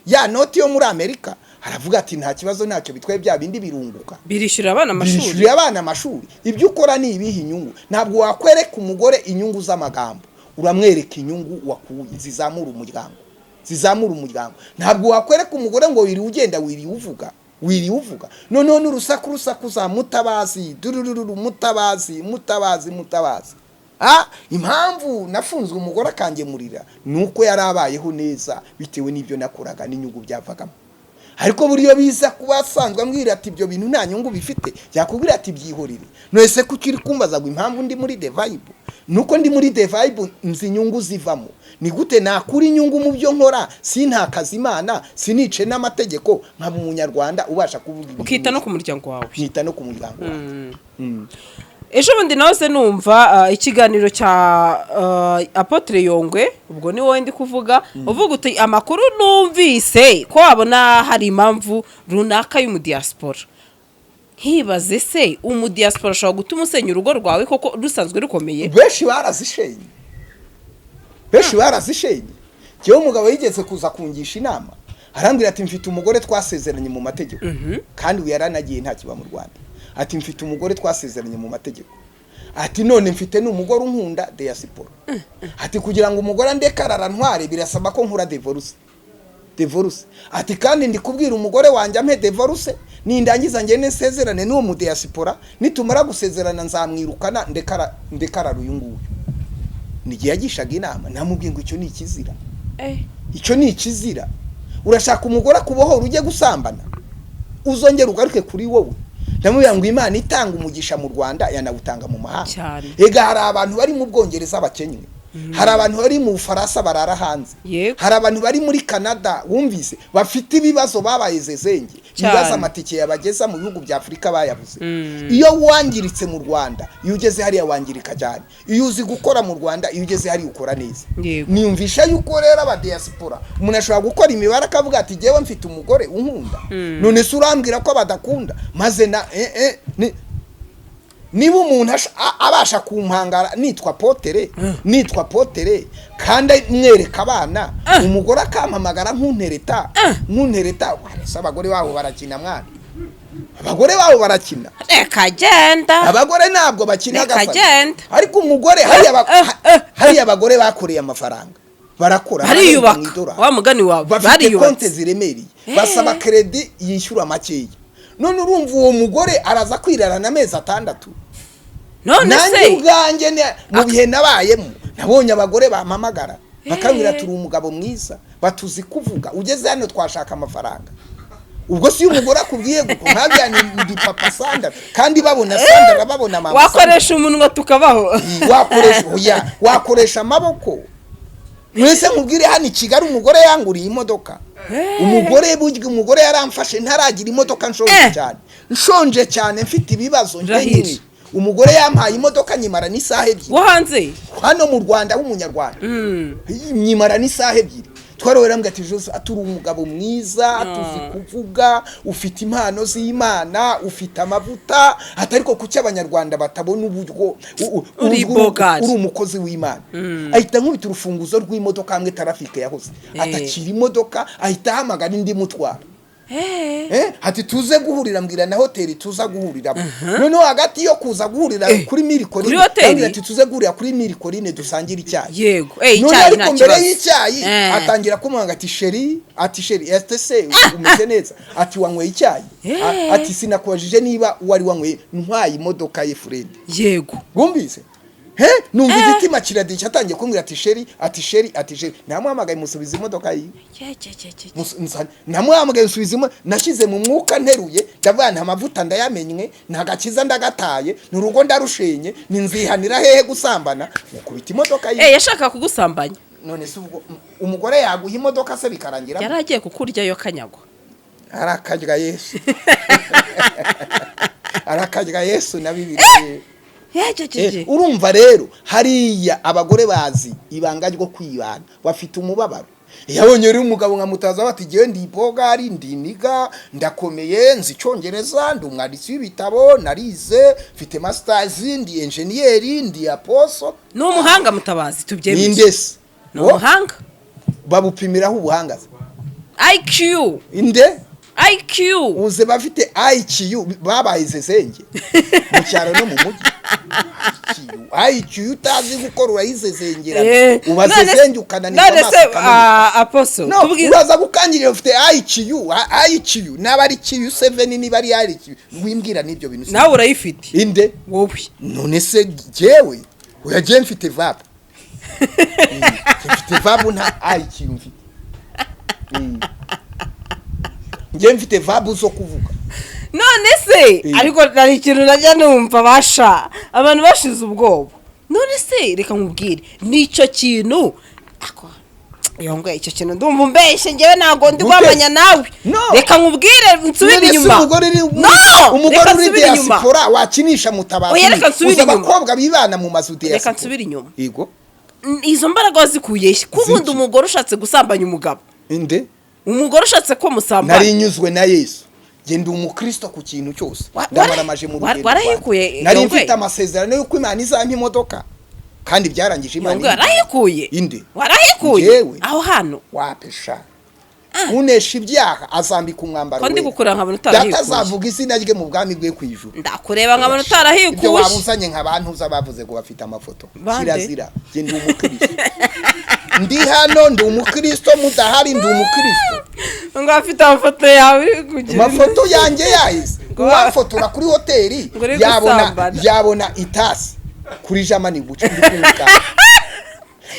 Speaker 1: ya noti yo muri Amerika aravuga ati nta kibazo, ntacyo bitwaye, bya bindi birunguka.
Speaker 2: Birishyurira abana amashuri.
Speaker 1: Bishyuriye abana amashuri. Ibyo ukora ni ibihe inyungu? Ntabwo wakwereka umugore inyungu z'amagambo, uramwereka inyungu wakuye zizamura umuryango, zizamura umuryango. Ntabwo wakwereka umugore ngo wiriwe ugenda, wiriwe uvuga, wiriwe uvuga, noneho n'urusaku rusakuza mutabazi durururu, mutabazi, mutabazi, mutabazi. Impamvu nafunzwe umugore akangemurira ni uko yari abayeho neza bitewe n'ibyo nakoraga n'inyungu byavagamo. Ariko buriyo biza kuba asanzwe ambwira ati ibyo bintu nta nyungu bifite, yakubwira ati byihorere. None se kuki uri kumbaza ngo impamvu ndi muri The Vibe? Nuko ndi muri The Vibe nzi inyungu zivamo. Ni gute nakura inyungu mu byo nkora, sintakaza Imana, sinice n'amategeko, nkaba umunyarwanda ubasha kuvuga ibintu
Speaker 2: Ukita no
Speaker 1: neza.
Speaker 2: ku muryango wawe.
Speaker 1: Nkita no ku muryango wanjye.
Speaker 2: Ejo bundi nawe se numva ikiganiro cya Apôtre Yongwe, ubwo ni wowe ndi kuvuga, uvuga uti amakuru numvise ko wabona hari impamvu runaka y'umudiyasipora. Nkibaze se, umudiyasipora ashobora gutuma usenya urugo rwawe koko rusanzwe rukomeye?
Speaker 1: Benshi barazishenye, benshi barazishenye. Njyewe umugabo yigeze kuza kungisha inama, arambwira ati mfite umugore twasezeranye mu mategeko, kandi ubu yaranagiye ntakiba mu Rwanda. Ati mfite umugore twasezeranye mu mategeko, ati none mfite n'umugore unkunda diaspora. Ati kugira ngo umugore andekarara ntware birasaba ko nkura divorce, divorce. Ati kandi ndi kubwira umugore wanjye ampe divorce, nindangiza ngende nsezerane n'uwo mu diaspora, nitumara gusezerana nzamwirukana ndekara ndekarara uyu nguyu. Nigihe yagishaga inama namubwiye ngo icyo ni ikizira. Icyo ni ikizira. Urashaka umugore akubohora ujye gusambana, uzongera ugaruke kuri wowe? Ndamubwira ngo Imana itanga umugisha mu Rwanda yanawutanga mu mahanga. Ega hari abantu bari mu Bwongereza bakenywe, hari abantu bari mu Bufaransa barara hanze, hari abantu bari muri Canada wumvise bafite ibibazo, babaye zezenge, ibibazo amatike yabageza mu bihugu bya Afurika bayabuze. Iyo wangiritse mu Rwanda, iyo ugeze hariya wangirika cyane. Iyo uzi gukora mu Rwanda, iyo ugeze hariya ukora neza. Niyumvisha yuko rero abadiyasipora umuntu ashobora gukora imibare akavuga ati jyewe mfite umugore unkunda. None se urambwira ko badakunda? Maze na niba umuntu abasha kumpangara nitwa potere, nitwa potere kandi mwereka abana, umugore akampamagara nkuntereta, nkuntereta. Ese abagore babo barakina mwana? Abagore babo barakina?
Speaker 2: Reka genda.
Speaker 1: Abagore ntabwo bakina.
Speaker 2: Reka
Speaker 1: Gafana.
Speaker 2: genda.
Speaker 1: Ariko umugore hariya hariya abagore bakoreye amafaranga, barakora, barahembwa mu
Speaker 2: Bariyubaka.
Speaker 1: idolari.
Speaker 2: Wa mugani wawe.
Speaker 1: Bafite
Speaker 2: Bariyubatse.
Speaker 1: konte ziremereye, basaba crédit yishyura makeya. None urumva uwo mugore araza kwirarana amezi 6?
Speaker 2: None
Speaker 1: Nanjye
Speaker 2: se
Speaker 1: ubwanjye mu bihe nabayemo nabonye abagore bampamagara bakambwira turi umugabo mwiza, batuzi kuvuga, ugeze hano twashaka amafaranga. Ubwo si umugore akubwiye guko nkabya ndi papa Sandra, kandi babona Sandra, babona mama Sandra.
Speaker 2: Wakoresha umunwa tukabaho.
Speaker 1: Wakoresha, oya, wakoresha amaboko. Mwese nkubwire, hano i Kigali umugore yanguriye imodoka. Umugore burya, umugore yaramfashe ntaragira imodoka, nshonje cyane, nshonje cyane, mfite ibibazo
Speaker 2: Rahira.
Speaker 1: nkenyine. Umugore yampaye imodoka nyimara n'isaha 2.
Speaker 2: Wo hanze?
Speaker 1: Hano mu Rwanda w'umunyarwanda. Nyimara n'isaha 2. Twarowera mbwa ati Jose turi umugabo mwiza, tuzi kuvuga, ufite impano z'Imana, ufite amavuta, ati ariko kuki abanyarwanda batabona uburyo
Speaker 2: Uri bogari.
Speaker 1: uri umukozi w'Imana? Ahita nkubita urufunguzo rw'imodoka hamwe traffic yahoze, atakira imodoka, ahita ahamagara indi mutwara. Ati tuze guhurira, mbwira na hoteli tuza guhuriramo. Noneho hagati yo kuza guhurira kuri Mille Collines,
Speaker 2: Kuri hoteli?
Speaker 1: arambwira ati tuze guhurira kuri Mille Collines dusangire icyayi.
Speaker 2: Yego,
Speaker 1: None
Speaker 2: icyayi
Speaker 1: ariko
Speaker 2: nta
Speaker 1: mbere
Speaker 2: kibazo.
Speaker 1: y'icyayi atangira kumwanga ati chéri, ati chéri, ati se umeze neza, ati wanyweye icyayi? Ati sinakubajije niba wari wanyweye. Ntwaye imodoka ye, Fred. Wumvise? He, numva igitima kiradishya, atangiye kumbwira ati chéri, ati chéri, ati chéri. Namuhamagaye musubiza imodoka yiwe.
Speaker 2: Cye, cye, cye, cye.
Speaker 1: Namuhamagaye nsubiza nashyize mu mwuka nteruye, ndavuga nta mavuta ndayamenye, nta gakiza ndagataye, ni urugo ndarushenye, ni nzihanira hehe gusambana, mukubita imodoka yiwe.
Speaker 2: Eh, yashakaga kugusambanya.
Speaker 1: None se ubwo umugore yaguha imodoka se bikarangira?
Speaker 2: Yari agiye kukuryayo kanyagwa.
Speaker 1: Arakarya Yesu, arakarya Yesu na Bibiri.
Speaker 2: Ye, cye, cye, cye.
Speaker 1: Urumva rero hariya abagore bazi ibanga ryo kwibana, bafite umubabaro. Yabonye rero umugabo nka Mutaza bati: "Ngewe ndi bogari, ndi niga, ndakomeye, nzi Icyongereza, ndi umwanditsi w'ibitabo, narize, mfite masters, ndi engineer, ndi apostle."
Speaker 2: Ni umuhanga Mutabazi, tubyemeye.
Speaker 1: Ninde se?
Speaker 2: Ni umuhanga.
Speaker 1: Babupimiraho ubuhanga se?
Speaker 2: IQ.
Speaker 1: Inde?
Speaker 2: IQ.
Speaker 1: Uze bafite IQ babaye izezenge mu cyaro no mu mujyi. IQ utazi gukora urayizezengera, uba zezenge ukananirwa
Speaker 2: none
Speaker 1: amaso
Speaker 2: se
Speaker 1: akameneka.
Speaker 2: Apostle,
Speaker 1: No,
Speaker 2: tubwize
Speaker 1: uraza gukangirira ufite IQ, IQ naba ari Q 7, niba ari IQ, wimbwira n'ibyo bintu.
Speaker 2: Nawe urayifite.
Speaker 1: Inde?
Speaker 2: Wowe.
Speaker 1: None se jewe oya, mfite VAP. Mfite VAP, nta IQ mfite. Njye mfite VAP zo kuvuga.
Speaker 2: None se ariko hari ikintu najya numva basha abantu bashize ubwoba. None se reka nkubwire, nicyo kintu ako yongwe, icyo kintu ndumva umbeshye, ngewe ntabwo ndi
Speaker 1: Gute?
Speaker 2: guhamanya nawe.
Speaker 1: No.
Speaker 2: Reka nkubwire, nsubire
Speaker 1: None se
Speaker 2: inyuma.
Speaker 1: Umugore uri
Speaker 2: No,
Speaker 1: umugore
Speaker 2: reka
Speaker 1: uri
Speaker 2: nsubire inyuma.
Speaker 1: diaspora wakinisha Mutabazi?
Speaker 2: Oya, reka nsubire
Speaker 1: Uzi
Speaker 2: inyuma.
Speaker 1: abakobwa bibana mu mazu diaspora.
Speaker 2: Reka nsubire inyuma.
Speaker 1: Yego.
Speaker 2: Izo mbaraga wazikuye he? Ko ubundi
Speaker 1: Ziki?
Speaker 2: umugore ushatse gusambanya umugabo,
Speaker 1: Inde?
Speaker 2: umugore ushatse ko musambana.
Speaker 1: Nari nyuzwe na Yesu. Njye ndi umukristo ku kintu cyose. Ndamaramaje mu rugendo
Speaker 2: warahekuye,
Speaker 1: rwanjye. Nari
Speaker 2: Yongwe.
Speaker 1: mfite amasezerano y'uko Imana izampa imodoka, kandi byarangije Imana
Speaker 2: Yongwe,
Speaker 1: iyimpaye.
Speaker 2: warahekuye.
Speaker 1: Inde?
Speaker 2: Warahekuye.
Speaker 1: Njyewe?
Speaker 2: Aho hantu.
Speaker 1: Wapesha, unesha ibyaha azambika umwambaro
Speaker 2: Ko ndi
Speaker 1: wera.
Speaker 2: gukureba nkabona
Speaker 1: Data
Speaker 2: utarahekuye.
Speaker 1: azavuga izina rye mu bwami bwe ku ijuru.
Speaker 2: Ndakureba nkabona
Speaker 1: Ibyo
Speaker 2: utarahekuye.
Speaker 1: waba uzanye nka bantuza bavuze ngo bafite amafoto.
Speaker 2: Bande?
Speaker 1: Kirazira. Njye ndi umukristo, ndi hano ndi umukristo, mudahari ndi umukristo.
Speaker 2: Ngo afite amafoto yawe uri kugira
Speaker 1: Amafoto yanjye yahise
Speaker 2: Ngo
Speaker 1: uwafotora kuri hoteli
Speaker 2: ngo uri
Speaker 1: yabona
Speaker 2: gusambana.
Speaker 1: yabona itasi kuri Jamani buca ndi kunywa ikawa.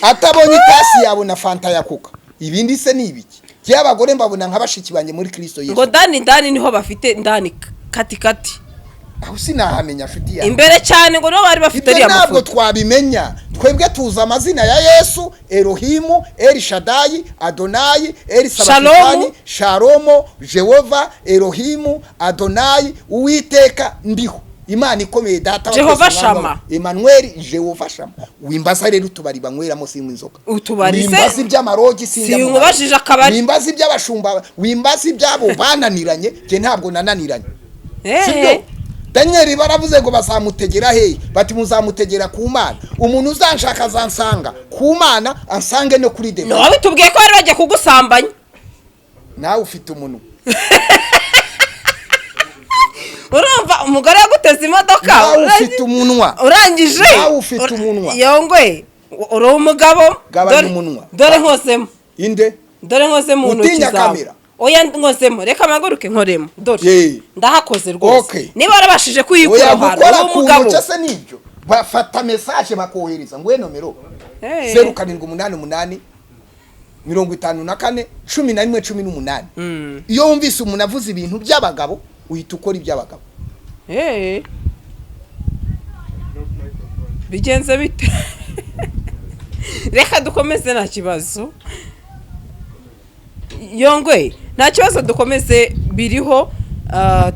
Speaker 1: Atabonye itasi yabona Fanta ya Coca. Ibindi se ni ibiki? Jye abagore mbabona nka bashiki banjye muri Kristo Yesu.
Speaker 2: Ngo ndani ndani niho bafite, ndani kati kati.
Speaker 1: Aho sinahamenya, nshuti yawe.
Speaker 2: Imbere cyane ngo niho bari bafite
Speaker 1: Ibyo
Speaker 2: ariya
Speaker 1: ntabwo
Speaker 2: mafoto.
Speaker 1: twabimenya. Twebwe tuzi amazina ya Yesu: Elohimu, Eri Shadayi, Adonayi, Eri
Speaker 2: Shalomu.
Speaker 1: Sabakitani, Shalomo, Jehova Elohimu, Adonayi, Uwiteka ndiho, Imana ikomeye, Data wa
Speaker 2: Jehova
Speaker 1: twese, Umwami
Speaker 2: Shama.
Speaker 1: Emmanuel, Jehova Shama. Wimbaza rero utubari banyweramo, sinywa inzoga.
Speaker 2: Utubari se-
Speaker 1: Wimbaza iby'amarogi, sinjya mu
Speaker 2: Sinkubajije
Speaker 1: marogi.
Speaker 2: akabari.
Speaker 1: Wimbaza iby'abashumba, wimbaza iby'abo bananiranye. Njye ntabwo nananiranye, sibyo? Daniel baravuze ngo bazamutegera hehe? Bati muzamutegera ku Mana. Umuntu uzanshaka azansanga ku Mana, ansange no kuri demo.
Speaker 2: Wabitubwiye ko bari bagiye kugusambanya.
Speaker 1: Nawe ufite umunwa.
Speaker 2: Urumva umugore yaguteze imodoka.
Speaker 1: Nawe ufite umunwa.
Speaker 2: Urangije.
Speaker 1: Nawe ufite umunwa.
Speaker 2: Yongwe, uri umugabo.
Speaker 1: Gabanya umunwa.
Speaker 2: Dore nkozemo.
Speaker 1: Inde?
Speaker 2: Dore nkoze mu ntoki
Speaker 1: Utinya
Speaker 2: zawe.
Speaker 1: kamera?
Speaker 2: Oya, nkozemo, reka mpaguruke nkoremo, dore
Speaker 1: Ye.
Speaker 2: ndahakoze rwose. Niba warabashije kuyikura
Speaker 1: Oya,
Speaker 2: aho hantu,
Speaker 1: gukora
Speaker 2: uri
Speaker 1: ku
Speaker 2: umugabo.
Speaker 1: ntoki se nibyo? Bafata message bakohereza ngo nomero 0788 54 11 18. Iyo wumvise umuntu avuze ibintu by'abagabo, uhita ukora iby'abagabo.
Speaker 2: Bigenze bite? Reka dukomeze, nta kibazo Yongwe, nta kibazo, dukomeze biriho.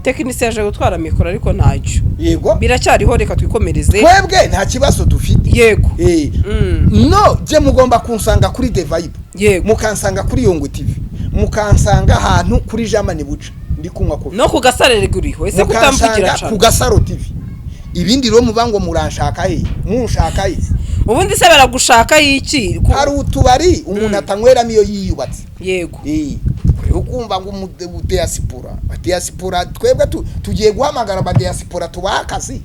Speaker 2: Tekinisiye yaje gutwara mikoro ariko ntacyo.
Speaker 1: Yego.
Speaker 2: Biracyariho, reka twikomereze.
Speaker 1: Twebwe nta kibazo dufite.
Speaker 2: Yego.
Speaker 1: No je mugomba kunsanga kuri The Vibe, mukansanga kuri Yongwe TV, mukansanga ahantu kuri Jamani buca ndi kunywa coffee.
Speaker 2: No ku Gasaro riguriho, ese kutamvugira?
Speaker 1: Mukansanga ku
Speaker 2: Cyane.
Speaker 1: Gasaro TV. Ibindi rero muba ngo muranshaka he, munshaka he?
Speaker 2: Ubundi se baragushaka y'iki?
Speaker 1: Hari utubari umuntu atanyweramo iyo yiyubatse. Ukumva ngo diaspora, diaspora, twebwe tugiye guhamagara aba diaspora tubaha akazi.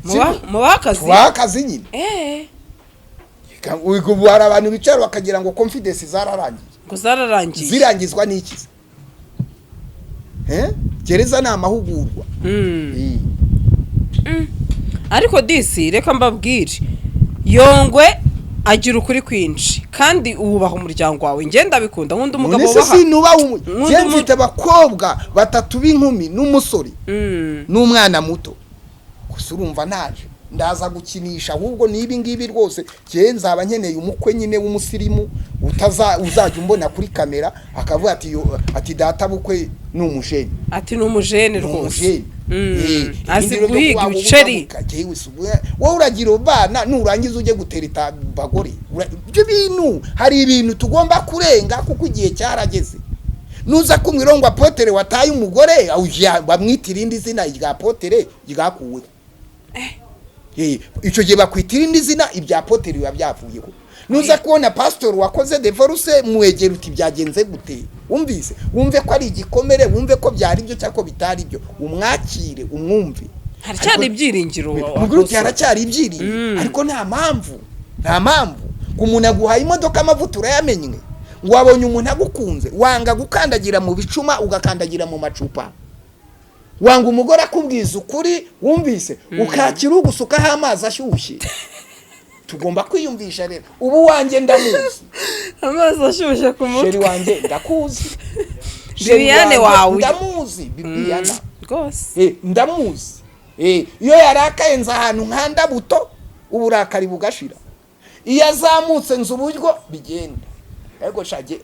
Speaker 2: Mubaha akazi?
Speaker 1: Tubaha akazi nyine. Ubu hari abantu bicara bakagira ngo confidence zararangiye.
Speaker 2: Ngo zararangiye.
Speaker 1: Zirangizwa n'iki se? Gereza ni amahugurwa.
Speaker 2: Ariko disi reka mbabwire, Yongwe agira ukuri kwinshi kandi wubaha umuryango wawe. Njye ndabikunda, nkunda umugabo
Speaker 1: None se
Speaker 2: wubaha.
Speaker 1: sinubaha
Speaker 2: Nkunda
Speaker 1: njye mfite abakobwa batatu b'inkumi n'umusore n'umwana muto gusa. Urumva naje ndaza gukinisha, ahubwo n'ibi ngibi rwose njye nzaba nkeneye umukwe nyine w'umusirimu utaza uzajya umbona kuri kamera akavuga ati ati data bukwe ni umujene.
Speaker 2: Ati ni umujene
Speaker 1: Ni
Speaker 2: rwose.
Speaker 1: umujene.
Speaker 2: Azi
Speaker 1: Ibindi rero byo
Speaker 2: guhiga
Speaker 1: kuba
Speaker 2: ibiceri.
Speaker 1: ubugabuka, jewe si wowe uragira ubana nurangiza ujye gutereta abagore. Ibyo bintu, hari ibintu tugomba kurenga kuko igihe cyarageze. Nuza kumwira ngo apotere wataye umugore, bamwita irindi zina rya apotere ryakuweho. Icyo gihe bakwita irindi zina, ibya apotere biba byavuyeho. Nuza kubona pasitori wakoze divorce, mwegera uti byagenze gute? Wumvise, wumve ko ari igikomere, wumve ko byari byo cyangwa ko bitari byo, umwakire, umwumve.
Speaker 2: Haracyari ibyiringiro.
Speaker 1: Mubwire uti haracyari ibyiringiro, ariko nta mpamvu, nta mpamvu ngo umuntu aguhaye imodoka, amavuta urayamenye, ngo wabonye umuntu agukunze, wanga gukandagira mu bicuma ugakandagira mu macupa, wanga umugore akubwiza ukuri, wumvise, ukakira ugusukaho amazi ashyushye. Tugomba kwiyumvisha rero, ubu wanjye ndamuzi.
Speaker 2: Amazi ashyushye ku
Speaker 1: Chéri
Speaker 2: mutwe.
Speaker 1: wanjye ndakuzi. Chéri
Speaker 2: Bibiane
Speaker 1: wanjye
Speaker 2: wawe.
Speaker 1: Ndamuzi Bibiana.
Speaker 2: Rwose.
Speaker 1: Ndamuzi. Iyo yarakaye nza ahantu nkanda buto, uburakari bugashira. Iyo azamutse nzi uburyo bigenda, ariko shage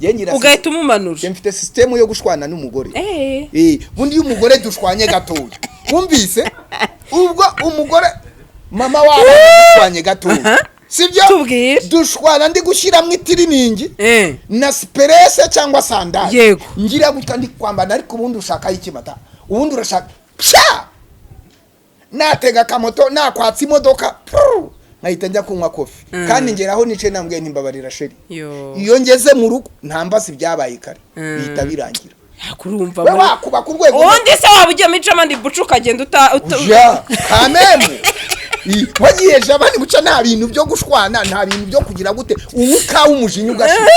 Speaker 1: ngira
Speaker 2: Ugahita umumanura.
Speaker 1: Njye mfite sisitemu yo gushwana n'umugore. Bundi iyo umugore dushwanye gatoya, wumvise, ubwo umugore mama wabo dushwanye gatoya, sibyo?
Speaker 2: Tubwire.
Speaker 1: Dushwana ndi gushyiramo itiriningi na siperese cyangwa sandali. Ngira gutya ndi kwambana, ariko ubundi ushaka ikimata, ubundi urashaka pya, natega akamoto, nakwatsa imodoka, pru, nkahita njya kunywa coffee. Kandi ngeraho nicaye nambwiye ntimbabarira chéri.
Speaker 2: Yo.
Speaker 1: Iyo ngeze mu rugo ntambaza ibyabaye kare, bihita birangira.
Speaker 2: Kurumva
Speaker 1: We wakuba ku rwego
Speaker 2: Ubundi se waba ugiye muri Jamani Buca ukagenda uta
Speaker 1: Ja, kamemu. Wagiye Jabani buca, nta bintu byo gushwana, nta bintu byo kugira gute, uwuka w'umujinya ugashira.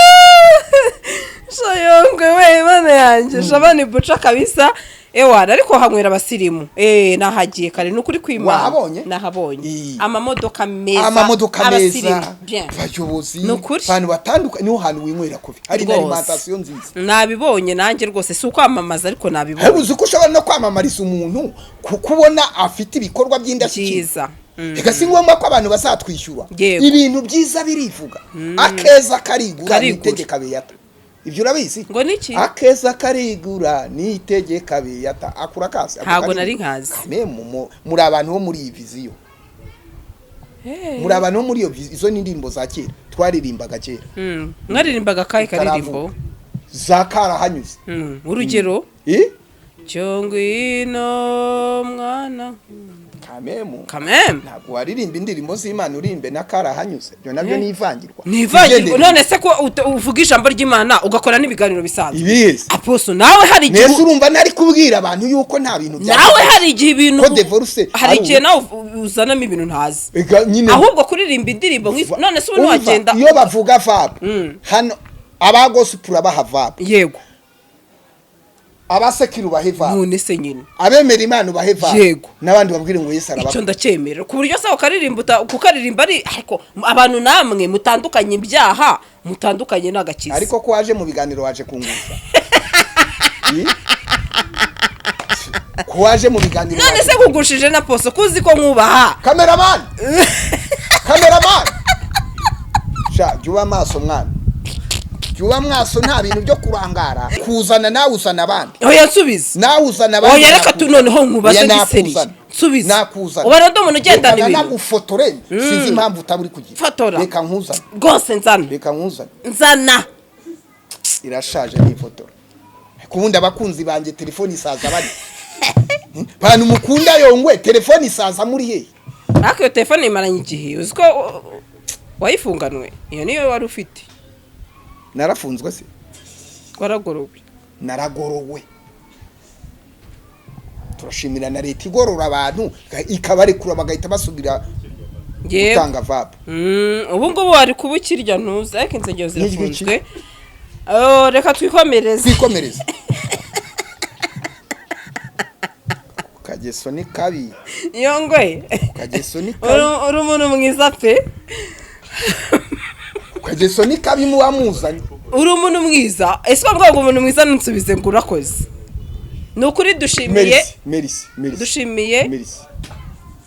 Speaker 2: Shayongwe we, mana yanjye, Jabani Buca kabisa. Ewana, ariko hanywera abasirimu. Nahagiye kare, ni ukuri kwimana.
Speaker 1: Wahabonye?
Speaker 2: Nahabonye. Amamodoka meza.
Speaker 1: Amamodoka meza.
Speaker 2: Abasirimu bien.
Speaker 1: Abayobozi.
Speaker 2: Ni ukuri.
Speaker 1: Abantu batandukanye, niho hantu winywera coffee, hari na
Speaker 2: Rwose.
Speaker 1: alimentation nziza.
Speaker 2: Nabibonye nanjye rwose, si ukwamamaza ariko nabibonye.
Speaker 1: Uzi ko ushobora no kwamamariza umuntu kuko ubona afite ibikorwa by'indashyikirwa.
Speaker 2: Byiza.
Speaker 1: Reka, si ngombwa ko abantu bazatwishyura. Ibintu byiza birivuga, akeza karigura.
Speaker 2: Karigura.
Speaker 1: Nitegeka beyata, ibyo urabizi?
Speaker 2: Ngo niki?
Speaker 1: Akeza karigura, nitegeka beyata, akura kasi. Ako
Speaker 2: Ntabwo
Speaker 1: karirimbo.
Speaker 2: nari nkazi.
Speaker 1: Kame, muri abantu bo muri iyi vision, muri abantu bo muri iyo vision, izo ni indirimbo za kera twaririmbaga kera.
Speaker 2: Mwaririmbaga akahe karirimbo?
Speaker 1: Za karahanyuze.
Speaker 2: Urugero?
Speaker 1: Eh?
Speaker 2: Cyo ngwino mwana.
Speaker 1: Kamemu.
Speaker 2: Kameme.
Speaker 1: Ntabwo waririmba indirimbo z'Imana uririmbe na karahanyuze, ibyo nabyo ni ivangirwa.
Speaker 2: Ni ivangirwa.
Speaker 1: Igendere.
Speaker 2: None se ko uvuga ijambo ry'Imana ugakora n'ibiganiro bisanzwe?
Speaker 1: Ibizi.
Speaker 2: Aposo, nawe hari igihe
Speaker 1: Nese urumva ntari kubwira abantu yuko nta bintu bya
Speaker 2: Nawe hari igihe ibintu
Speaker 1: ko divorce
Speaker 2: hari
Speaker 1: ari
Speaker 2: igihe nawe uzanamo ibintu ntazi.
Speaker 1: Ega, nyine.
Speaker 2: Ahubwo kuririmba indirimbo nk'izo, none se ubu
Speaker 1: Umva,
Speaker 2: ntiwagenda?
Speaker 1: Iyo bavuga vabu hano, aba gospel baha vabu. Abasekiru bahe vabu.
Speaker 2: None se nyine.
Speaker 1: Abemera Imana ubahe vabu. N'abandi babwire ngo Yesu
Speaker 2: Icyo
Speaker 1: arabakunda.
Speaker 2: ndacyemera, ku buryo se ukaririmba kukaririmba ari, ariko abantu namwe mutandukanye ibyaha, mutandukanye n'agakiza.
Speaker 1: Ariko ko waje mu biganiro, waje kungusha. Ko waje mu biganiro
Speaker 2: None se kugushije na poso kuzi ko nkubaha?
Speaker 1: Cameraman, cameraman, sha jya uba maso mwana, jya uba maso, nta bintu byo kurangara kuzana, nawe uzana abandi.
Speaker 2: Oya, nsubiza.
Speaker 1: Nawe uzana abandi.
Speaker 2: Oya, reka tu
Speaker 1: Nakuzana.
Speaker 2: noneho nkubaze
Speaker 1: Oya,
Speaker 2: ngiseriye.
Speaker 1: nakuzana.
Speaker 2: Nsubiza.
Speaker 1: Nakuzana.
Speaker 2: Ubona ndi umuntu ugendana
Speaker 1: Reka
Speaker 2: ibintu.
Speaker 1: nanagufotore, sinzi impamvu utaba uri kugira.
Speaker 2: Fotora.
Speaker 1: Reka nkuzane.
Speaker 2: Rwose nzana.
Speaker 1: Reka nkuzane.
Speaker 2: Nzana.
Speaker 1: Irashaje n'ifotora, kubundi abakunzi banjye telefone isaza bari bantu mukunda Yongwe, telefone isaza muri hehe?
Speaker 2: Ariko iyo telefone imaranye igihe, uzi ko wayifunganwe? Iyo niyo wari ufite.
Speaker 1: Narafunzwe se?
Speaker 2: Waragorowe.
Speaker 1: Naragorowe. Turashimira na leta igorora abantu ikabarekura bagahita basubira gutanga vapu.
Speaker 2: Ubu ngubu wari kuba ukirya ntuzi, ariko insengero
Speaker 1: N'ijwi ki?
Speaker 2: zirafunzwe. Oh, reka twikomereze.
Speaker 1: Twikomereze. Kageso ni kabi.
Speaker 2: Yongwe.
Speaker 1: Kageso ni kabi.
Speaker 2: Uri umuntu mwiza pe.
Speaker 1: Kageso ni kabi muba muzanye.
Speaker 2: Uri umuntu mwiza. Ese bavuga ngo umuntu mwiza ntunsubize ngo urakoze. Ni ukuri dushimiye.
Speaker 1: Merci, merci, merci.
Speaker 2: Dushimiye.
Speaker 1: Merci.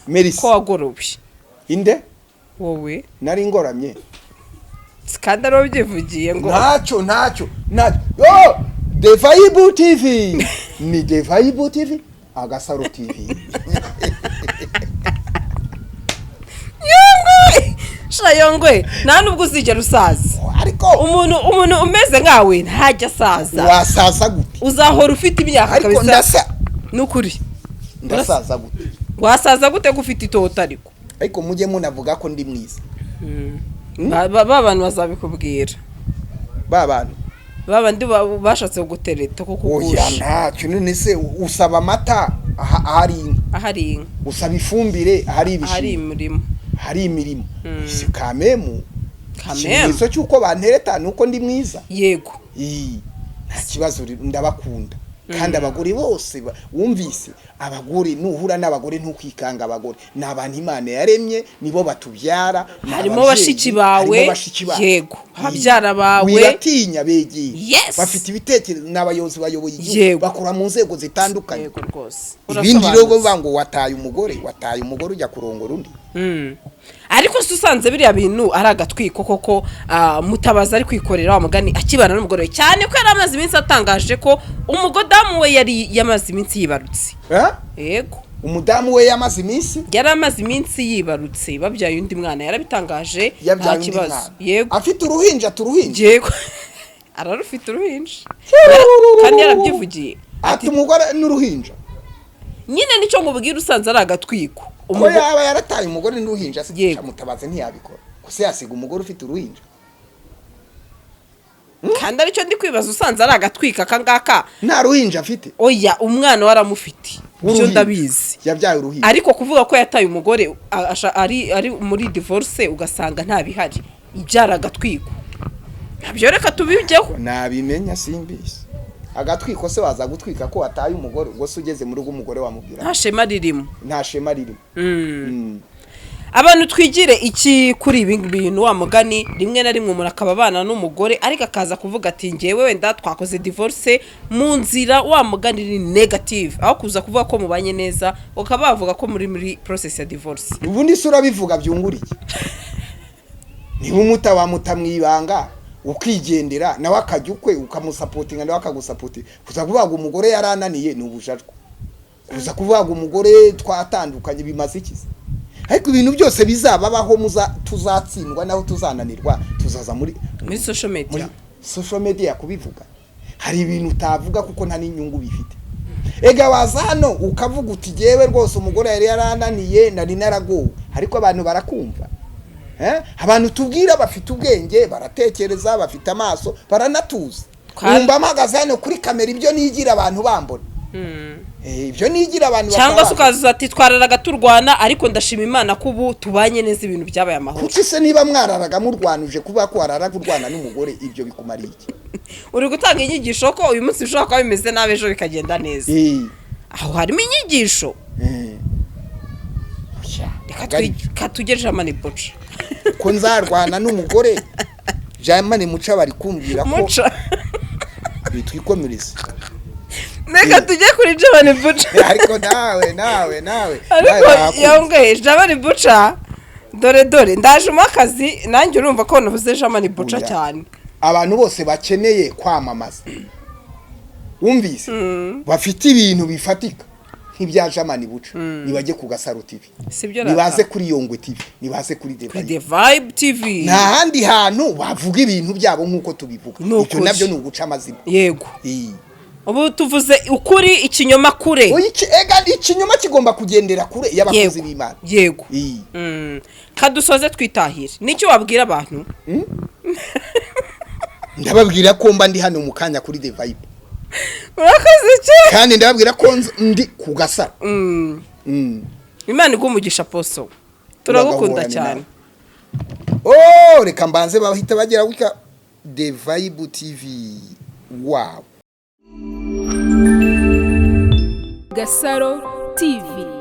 Speaker 1: Merci.
Speaker 2: Ko wagorobye.
Speaker 1: Inde?
Speaker 2: Wowe.
Speaker 1: Nari ngoramye.
Speaker 2: Kandi ari wabyivugiye ngo
Speaker 1: ntacyo ntacyo ntacyo. Yo, The Vibe TV. Ni The Vibe TV, Agasaro TV.
Speaker 2: Yongwe! Sha Yongwe, nta nubwo uzigera usaza.
Speaker 1: Ariko
Speaker 2: umuntu umeze nkawe ntajya asaza.
Speaker 1: Wasaza gute?
Speaker 2: Uzahora ufite imyaka
Speaker 1: Ariko
Speaker 2: kabisa.
Speaker 1: ndasa.
Speaker 2: Nukuri.
Speaker 1: Ndasaza gute?
Speaker 2: Wasaza gute ko ufite itoto ariko?
Speaker 1: Ariko mujye munavuga ko ndi mwiza.
Speaker 2: Ba bantu bazabikubwira.
Speaker 1: Ba bantu.
Speaker 2: Ba bandi bashatse gutereta ko kugusha.
Speaker 1: Oya ntacyo, none se usaba amata ahari inka.
Speaker 2: Ahari inka.
Speaker 1: Usaba ifumbire ahari ibishimbo.
Speaker 2: Ahari imirimo.
Speaker 1: Hari imirimo. Kamemu.
Speaker 2: Kamemu.
Speaker 1: Ikimenyetso cy'uko bantereta nuko ndi mwiza.
Speaker 2: Yego.
Speaker 1: Nta kibazo, ndabakunda. Kandi abagore bose wumvise abagore nuhura n'abagore ntukikanga abagore. Ni abantu Imana yaremye, nibo batubyara.
Speaker 2: Harimo bashiki bawe. Yego. Ababyara bawe.
Speaker 1: Wibatinya begeye.
Speaker 2: Yes.
Speaker 1: Bafite ibitekerezo, n'abayobozi bayoboye igihugu.
Speaker 2: Yego.
Speaker 1: Bakora mu nzego zitandukanye.
Speaker 2: Yego rwose.
Speaker 1: Ibindi rero bivuga ngo wataye umugore ujya kurongora undi.
Speaker 2: Ariko se usanze biriya bintu ari agatwiko koko, Mutabazi ari kwikorera wa mugani akibana n'umugore we, cyane ko yari amaze iminsi atangaje ko umugodamu we yari yamaze iminsi yibarutse. Yego.
Speaker 1: Umudamu we yamaze iminsi?
Speaker 2: Yari amaze iminsi yibarutse, babyaye undi mwana, yarabitangaje, nta kibazo. Yego.
Speaker 1: Afite uruhinja, turuhinja.
Speaker 2: Yego. Ararufite uruhinja. Kandi yarabyivugiye.
Speaker 1: Ati umugore n'uruhinja.
Speaker 2: Nyine nicyo ngubwira, usanze ari agatwiko.
Speaker 1: Ko yaba yarataye umugore n'uruhinja se Mutabazi ntiyabikora. Kose yasiga umugore ufite uruhinja.
Speaker 2: Kandi aricyo ndi kwibaza, usanze ari agatwika kangaka.
Speaker 1: Nta ruhinja afite.
Speaker 2: Oya, umwana waramufite. Ibyo ndabizi.
Speaker 1: Yabyaye uruhinja.
Speaker 2: Ariko kuvuga ko yataye umugore ari muri divorce ugasanga nta bihari. Ibyara agatwiko. Ntabyo reka tubijyeho.
Speaker 1: Nabimenya simbizi. Agatwiko se waza gutwika ko wataye umugore, ubwo se ugeze mu rugo umugore wamubwira.
Speaker 2: Nta shema ririmo.
Speaker 1: Nta shema ririmo.
Speaker 2: Abantu twigire iki kuri ibi bintu wa mugani, rimwe na rimwe umuntu akaba abana n'umugore ariko akaza kuvuga ati ngewe wenda twakoze divorce mu nzira wa mugani ni negative, aho kuza kuvuga ko mubanye neza ukaba bavuga ko muri process ya divorce.
Speaker 1: Ubundi se urabivuga byunguriye. Niba umuta wamuta mwibanga ukigendera nawe akajya ukwe ukamusapotinga nawe akagusapotinga. Kuza kuvuga ngo umugore yarananiye ni ubujajwa. Kuza kuvuga ngo umugore twatandukanye bimaze iki? Ariko ibintu byose bizababaho tuzatsindwa naho tuzananirwa, tuzaza muri
Speaker 2: social media.
Speaker 1: Muri social media kubivuga. Hari ibintu utavuga kuko nta n'inyungu bifite. Ega waza hano ukavuga uti jewe rwose umugore yari yarananiye nari naragowe, ariko abantu barakumva. Abantu tubwira bafite ubwenge, baratekereza, bafite amaso, baranatuza. Umva mpagaze hano kuri kamera ibyo nigira abantu bambona. Ibyo nigira abantu
Speaker 2: cyangwa se ukaza ati twararaga turwana ariko ndashima Imana ko ubu tubanye neza ibintu byabaye amahoro.
Speaker 1: Kuki se niba mwararaga murwanuje kuba ko wararaga urwana n'umugore ibyo bikumariye iki?
Speaker 2: Uri gutanga inyigisho ko uyu munsi ushobora kuba bimeze nabi ejo bikagenda neza. Aho harimo inyigisho. Reka tugejeje Jamani Buca.
Speaker 1: Ko nzarwana n'umugore Jamani Muca bari kumbwira ko bitwikomereza.
Speaker 2: Reka tujye kuri Jamani Buca.
Speaker 1: Ariko nawe
Speaker 2: ariko yongeye Jamani Buca, dore ndaje umakazi nanjye urumva ko navuze Jamani Buca cyane.
Speaker 1: Abantu bose bakeneye kwamamaza wumvise bafite ibintu bifatika nk'ibya Jamani Buca, nibajye ku Gasaro TV, nibaze kuri Yongwe TV, nibaze kuri
Speaker 2: The Vibe TV.
Speaker 1: Nta handi hantu bavuga ibintu byabo nk'uko tubivuga. Ibyo nabyo ni uguca amazina.
Speaker 2: Yego. Ubu tuvuze ukuri, ikinyoma kure.
Speaker 1: Ega ikinyoma kigomba kugendera kure y'abakozi b'Imana.
Speaker 2: Yego. Kadusoze twitahire. Nicyo wabwira abantu?
Speaker 1: Ndababwira ko mba ndi hano mu kanya kuri The Vibe.
Speaker 2: Urakoze cyane.
Speaker 1: Kandi ndababwira ko ndi ku Gasaro.
Speaker 2: Imana iguhe Apostle. Turagukunda cyane.
Speaker 1: Oh, reka mbanze bahita bagera wika The Vibe TV. Wow.
Speaker 3: Gasaro TV.